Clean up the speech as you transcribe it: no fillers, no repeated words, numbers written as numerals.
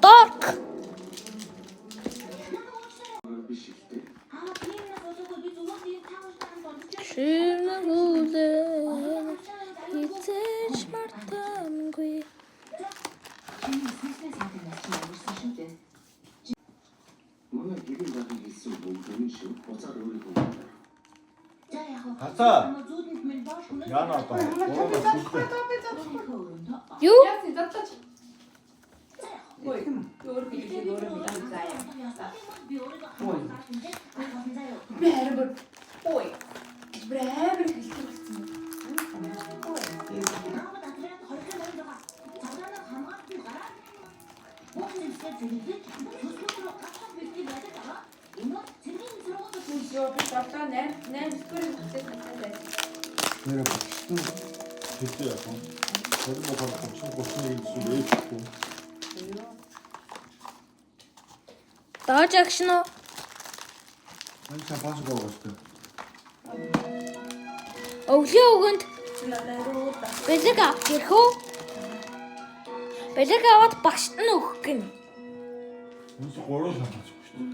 Dark. Шивнэгүүлээ хизээж мартамгүй. Манай гэрийн дарга хэлсэн бүгд үнэн шүү. Буцаад өөрийгөө. Хацаа. Яна одоо. Гурван сүлдээ. Юу? Яасан задлаач. Ой, өөр хэлийг өөрөө мэдэн заяа. Би харин бүр ой. Бүр амар хэлдэг болсон юм. Йоо, би 7 8 8 скорын процесс надад байсан. Нэрэ багштан хэдий яах вэ? 22 30 31 гэсэн ээжгүй. Дооч агшин уу? Мань шампанс гоогоос тээ. Өвлийн өгөнд бэлэг авах гэрх үү? Бэлэг аваад багшд нь өгөх гин. Үнс гурван шампанс шүү дээ.